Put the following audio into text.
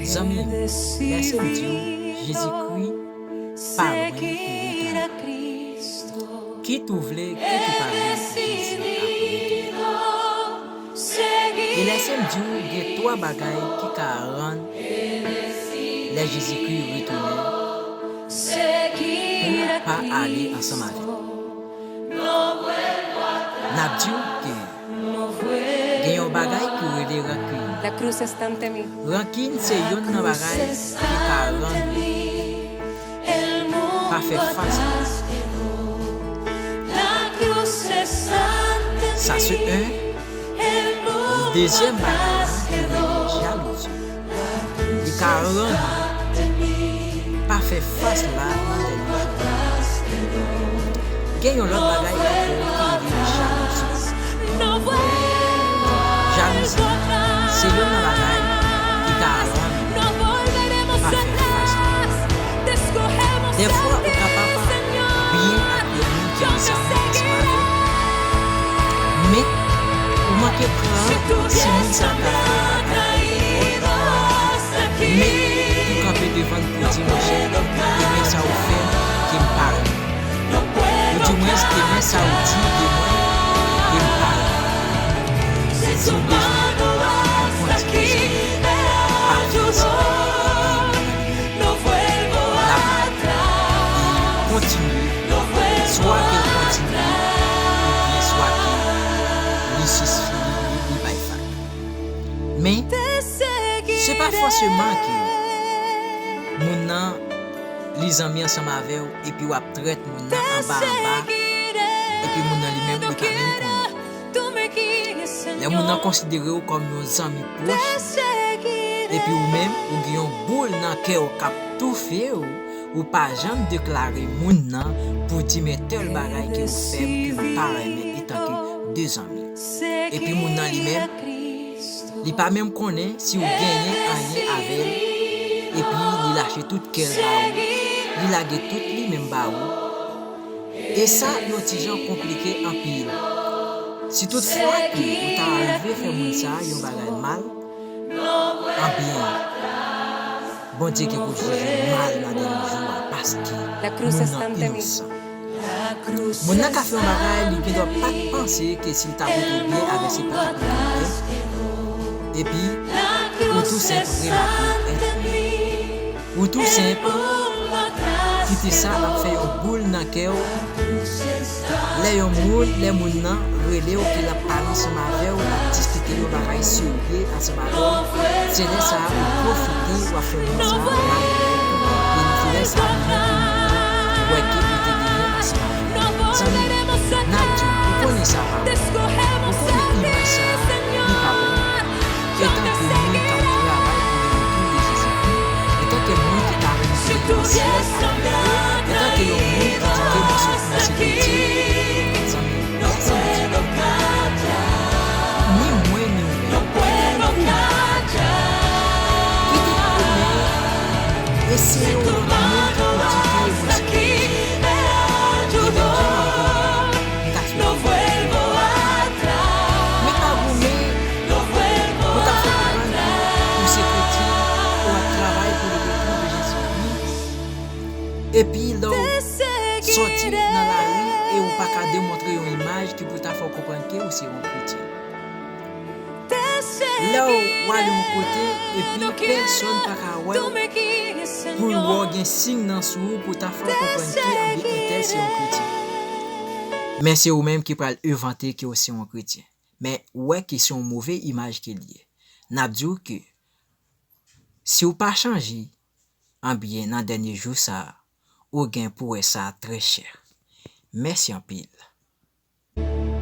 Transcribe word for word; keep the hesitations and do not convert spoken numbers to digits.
Zanmi m, lèse m di w, Jezikri pa lwen pou retounen. Kit ou vle, kit ou pa vle, Jezi ap retounen. E lèse m di w, gen twa bagay ki ka rann lè Jezikri retounen pou w pa ale ansanm avè l. N ap di w ke gen yon bagay ki rele rankin. La cruz está ante mí. Rankin se youn nan bagay ki ka rann ou pa fè fas. Sa se en. Dezyèm bagay la, ki rele jalouzi. Li ka rann ou pa fè fas la nan dènye jou. Gen yon lòt bagay ankò ki rele jalouzi. Jalouzi, se youn nan bagay ki ka rann ou pa fè fas la. Dèfwa, ou kapab byen ak yon moun ki yon zanmi ansanm avè w, men ou manke pran si moun sa a ka fè yon bagay pou ou, men ou kanpe devan l pou di, monchè, e byen sa ou fè m ke m pa renmen. Ou di mwens, e byen sa ou di de mwen ke m pa renmen. Si w bezwen yon konsèy, pa fè sa. L ap kontinye, swa ke l kontinye, oubyen swa ke li sis-, li, li, li bay vag. Men, se pa fòseman ke moun nan, li zanmi ansanm avè w, epi w ap trèt moun nan anba anba, epi moun nan li menm, li pa menm konnen. Lè moun nan konsidere w kòm yon zanmi pwòch li, epi ou menm, ou gen yon boul nan kè w k ap toufe w, ou pa janm deklare moun nan pou di, men tèl bagay ke ou fè m ke m pa renmen, etanke de zanmi. Epi moun nan li menm, li pa menm konnen si w genyen anyen avè l, epi li lache tout kè l ba ou, li lage tout li menm ba ou. E sa yon ti jan konplike anpil. Si toutfwa ke ou ta rive fè moun sa a yon bagay mal, anbyen, Bondye gen pou jije w mal nan dènye jou a, paske moun nan inosan. Moun nan ka fè yon bagay, li gendwa pa t panse ke si l t ap rete byen avè se pa t ap rete byen. Epi, ou tou senp remake, ou tou senp kite sa ap fè yon boul nan kè w. Lè yon moun, lè moun nan rele w, ke l ap pale ansanm avè w, l ap diskite yon bagay serye ansanm avè w, se lè sa a ou pwofite, w ap fè moun sa a mal. E se lè sa a li menm pou li wè ke ou te genyen ansanm avè l. Zanmi, n ap di w, ou konnen sa pa bon. Ou konnen imaj sa a, li pa bon. Etanke moun k ap travay pou le retour de Jezikri, etanke moun ki ta renmen gen yon syèl avèk li, etanke yon moun ki di ke mwen se, mwen se kretyen, zanmi, lèse m di w, ni mwen ni ou menm, kite kite koumen eseye yon lòt moun ki pou di ke mwen se kretyen. Ebyen, menm jan ankò, m ta swete Men pa goumen pou ta fè konprann ke ou se kretyen, ou ap travay pou le retour de Jezikri. Epi lè w sòti nan lari e ou pa ka demontre yon imaj ki pou ta fè w konprann ke ou se yon kretyen. Lè w ale yon kote epi pèsonn pa ka wè w, pou l wè w gen siy nan sou ou pou ta fè w konprann ke anbyen entèl se yon kretyen. Men se ou menm ki pral envante ke w se yon kretyen. Men ou wè ke se yon move imaj ke l ye. N ap di w ke si w pa chanje, anbyen nan dènye jou sa a, ou gen pou wè sa trè chè. Mèsi anpil.